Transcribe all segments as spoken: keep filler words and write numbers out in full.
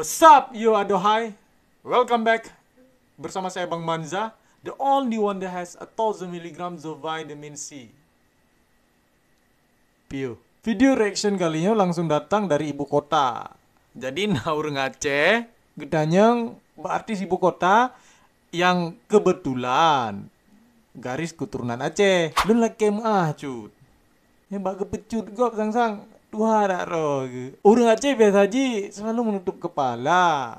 What's up, yo adohai? Welcome back bersama saya Bang Manza, the only one that has a thousand milligrams of vitamin C. Piu. Video reaction kali nyoe langsung datang dari ibu kota. Jadi na ureuëng Aceh geutanyong bak artis ibu kota nyang kebetulan garis keturunan Aceh. Lôn lakée meuáh cut. Nyan bak geupeucut gob sang-sang tuha dak roh geuh. Ureuëng Aceh biasa jih selalu menutup kepala.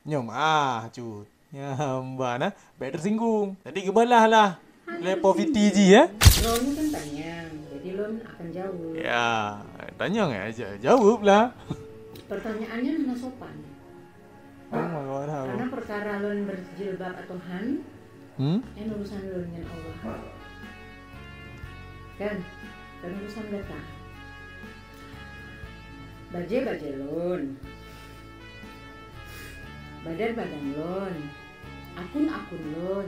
Nyoe meuáh cut. Nyan ban, eh, bèk tersinggung. Jadi geubalah lah lé Po Fiti jih, eh. Droeneuh kan tanyong, jadi lôn akan jaweueb. Ya, tanyong, eh, ja-, jaweueb lah. Pertanyaannya hana sopan. Oh my God, how? Karena perkara lôn berjilbab atau han, Hmm? Nyan urusan lôn ngon Allah. Kan? Kan urusan gata. Bajée-bajée lôn. Badan-badan lôn. Akun-akun lôn.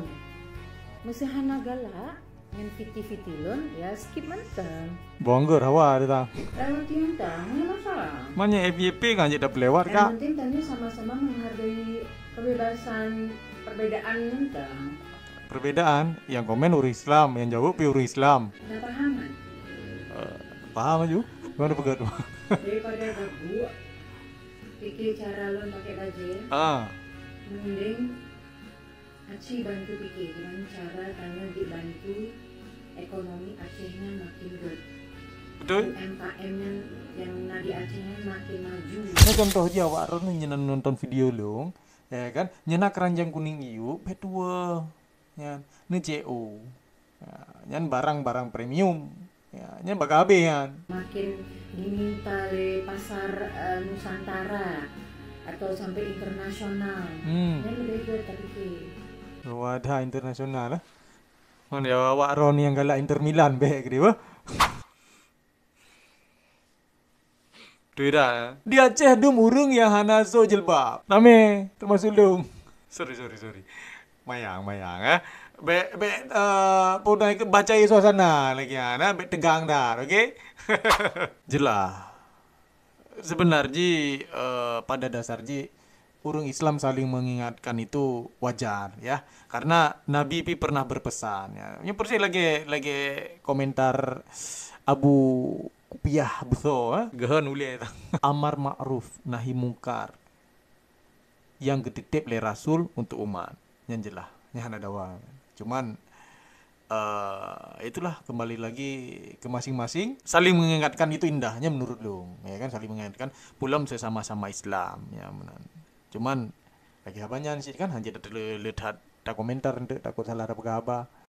Meuseuhana galak ngon fiti-fiti lôn, ya skip mantong. Bongkor hawa dia tang. Lalu tiang tang, mana masalah? Maknya F Y P kan je dah lewat, Kak. Yang penting tanya sama-sama menghargai kebebasan perbedaan mantong. Perbedaan, yang komen ureuëng Islam, yang jaweueb pih ureuëng Islam. Dah paham kan? Eh, paham aju. Gimana peugah tu? Daripada gabuk, pikir cara lôn pakai bajée. Ah. Mending Aci bantu pikir gimana cara tanyoe dibantu ekonomi Aceh nyan makin gét. Betul. U M K M nyan nyang na di Aceh nyan makin maju. Nah, contoh jih awak droeneuh nyan nonton video lôn, ya kan? Nyan na keranjang kuning iyup, bèk tuwoe. Nyan, neu C O. Ya, nyan barang-barang premium. Ya, nyan bagabe nyan. Makin diminta lé pasar, eh, Nusantara atau sampai internasional. Hmm. Nyan lebih gét tapi ke. Wadah internasional lah. Mana ya awak Ron yang galak Inter Milan bèk ke dia. Betul dah. Di Aceh dum ureuëng yang hana so jilbab. Ramé, termasuk lôn. Sorry, sorry, sorry. Mayang, mayang, eh. Bèk, bèk, eh, pun ikut baca suasana lagi, ah, nah, bèk tegang dah, okey? Jelas. Sebenar jih, eh, pada dasar jih, ureuëng Islam saling mengingatkan itu wajar, ya. Karena Nabi pih pernah berpesan, ya. Nyoe persis lagi, lagi komentar Abu Kupiah Beutho, eh. Geuhon ulée. Amar ma'ruf nahi mungkar nyang geutitép lé Rasul untuk umat. Nyan jeulaih, nyan hana dawa. Cuman, eh, itulah, kembali lagi ke masing-masing. Saling mengingatkan itu indah, nyan menurut lôn, ya kan, saling mengingatkan. Pulom sesama-sama Islam, ya, meunan. Cuman, lagi haba nyan cit kan, hanjeuet le-, le-, ta-, takomentar enteuk, takot salah tapeugah haba.